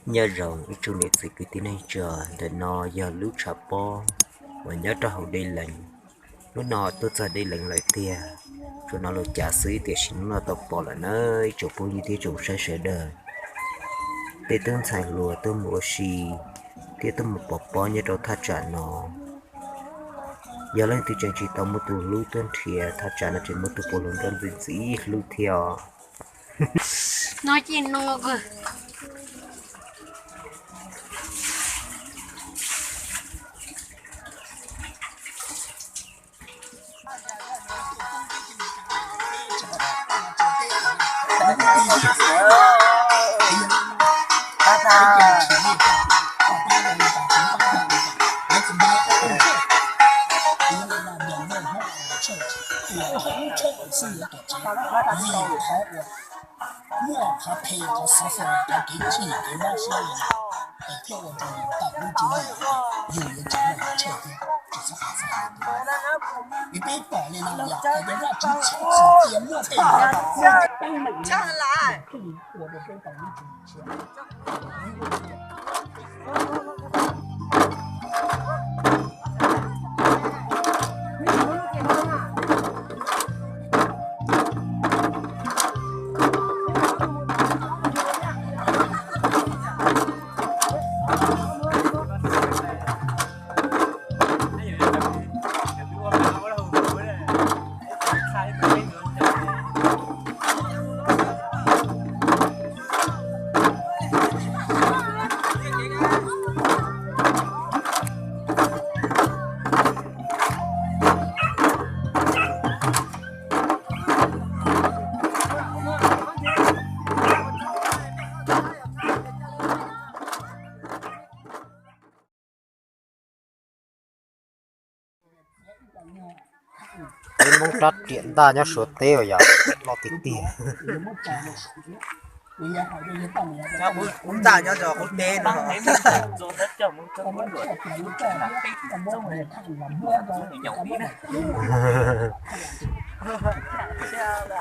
Nyob zoo ib tsoom niam txiv kwv tij neej tsa, ntawm no yog lub tshav pob uas nyob rau hauv Dej Lees. Hnub no tuaj txog Dej Lees lawm tiag, tsuas hnov lus cav xwb tiam sis hnub no tau pom lawm na ib tsoom phooj ywg thiab tsoom saib sawv daws. Tej tub ntxhais hluas tuaj mus ua si thiab tuaj mus pov pob nyob rau thaj tsam no. Yog leej twg tseem tsis tau muaj tus hlub tuaj nrhiav thaj tsam no ces muaj tus puav hluas nraug ntxim ntxim hlub thiab os. Muaj qhov phem qhov xov xwm cov kev chim kev mob siab li no, es thiaj ua rau yus tawm lub tswv yim, yus yuav tsis muaj hauv tsheb thiab tsis txhob xav li. Vim peb pom li no yog hais tias Vajtswv txhob txwm cia muaj tej ua rau peb tau lub tswv yim tshiab. Peb Hmoob rab riam ntaj nyob Suav teb uas yog loj tiag tiag.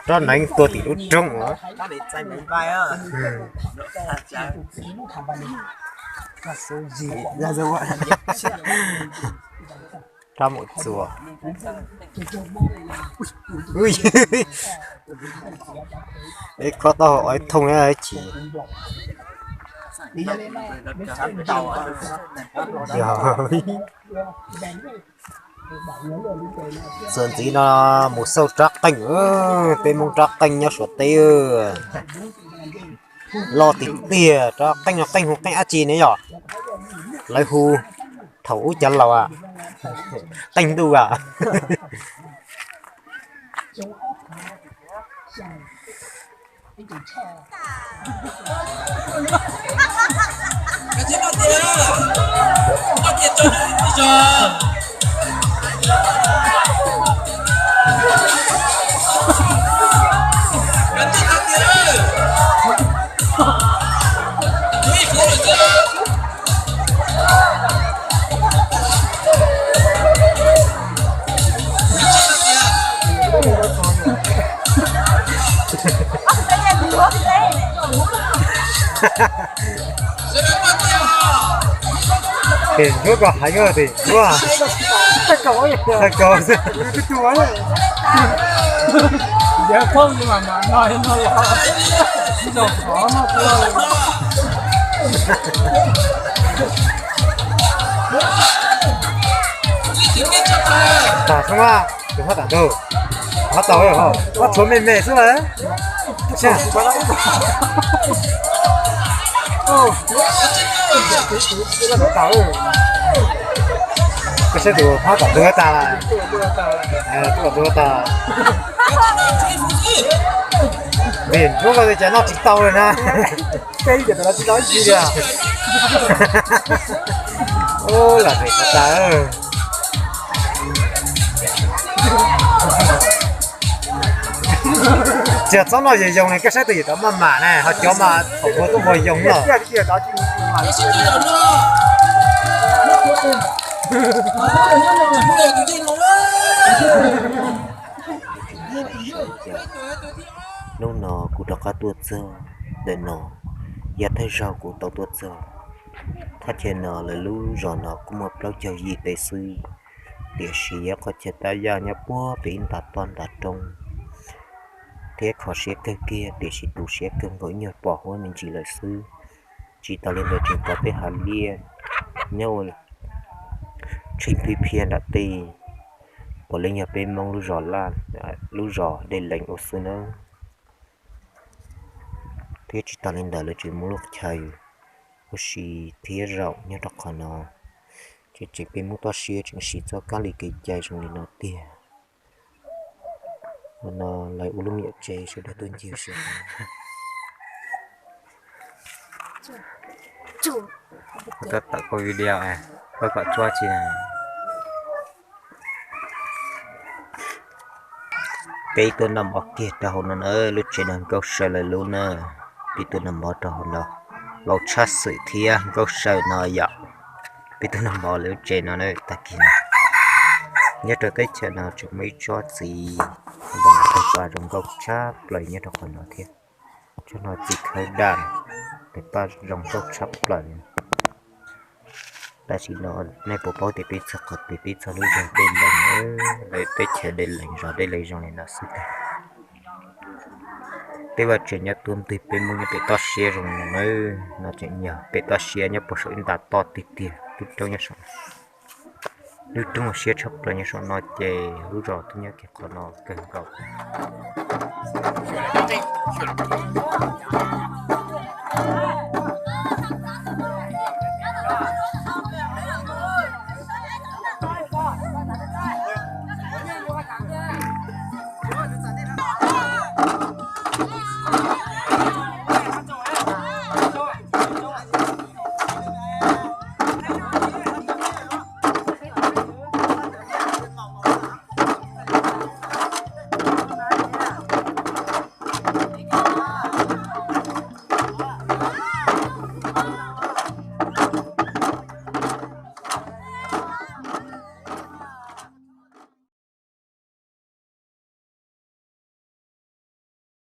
Rab neev tuag tim lub roob os. Rab mus txuas. Ib khob taub hau ib thooj chim. Txuas ntxiv no mus xauj rab qeej, peb Hmoob rab qeej nyob Suav teb. Loj tiag tiag, rab qeej no qeej hu qeej dab tsi ne yom? Lawv hu thaum ub cov laus, qeej ntuj a. Tim ntsuab koj heev, tim ntsuab. Tag kaus xwb. Tag xwb mas, tus hab tam ntug, hab tau, hab tshuav me me xwb lawm. Koj saib tus hab tam ntug tag lawm, tus tam ntug tag. Vim ntsuab koj li cas noj tsis tau li na. Lam vim tas tas. Tsis txhob noj yoos yoos ne, koj saib tus yawm tod maj mam ne, ho cov mas thaum npua tuaj npua yoos lawm. Hnub no kuv rov qab tuaj txog ntawm no, yog thawj zaug kuv tau tuaj txog. Thaj chaw no lawv lub zos no kuj muaj plaub caug yim tes xwb, tiam sis yog qhov chaw tab yaj nyob puag pem ib nta toj nta roob thiab kho siab kawg kiag, tiam sis tu siab kawg nkaus ib nyuag pom huab me ntsis lawm xwb. Tsis tas li ntawd tseem pom tej hav liaj nyob ua tsheej phiab phiab nram tej, puav leej yog peb Hmoob lub zos laj, lub zos Dej Lees ua xwb nawb. Thiab tsis tas li ntawd lawv tseem muaj lub chaw ua si thiab zaum nyob rau qhov no, ces tseem peb Hmoob toj siab tseem siv txoj kab li kev cai zoo li no tiag. Qhov no lawv ua lub me nyuam tsev sawv daws tuaj ncig ua si. Kuv tab tom ua video, koj kom tsuab tsi na. Peb tuaj noj mov kiag rau hauv no na, lub tsev no Nkauj Saw lawv lub na. Peb tuaj noj mov rau hauv no, laus tshaj xwm thiab Nkauj Saw no yom. Peb tuaj noj mov lawv lub tsev no na, tag kis no. Nyob rau teb chaws no tseem muaj ib tsob txiv ntoo tawg paj zoo nkauj tshaj plaws nyob rau qhov no thiab. Tsob no txiv khawb daj, tawg paj zoo nkauj tshaj plaws. Tam sim no nej puas paub tias peb txog qhov twg? Peb txog lub zos Dej Lees, lawv teb chaws Dej Lees, zos Dej Lees zoo li no xwb tag. Peb vaj tsev nyob tuaj ntwg peb Hmoob nyob pem toj siab zoo li no nawb, no tseem yog pem toj siab nyob puag saum ib nta toj tiag tiag, lub roob nyob saum, lub roob siab tshaj plaws nyob saum no ces lub zos twb nyob kiag qhov no kawg nkaus.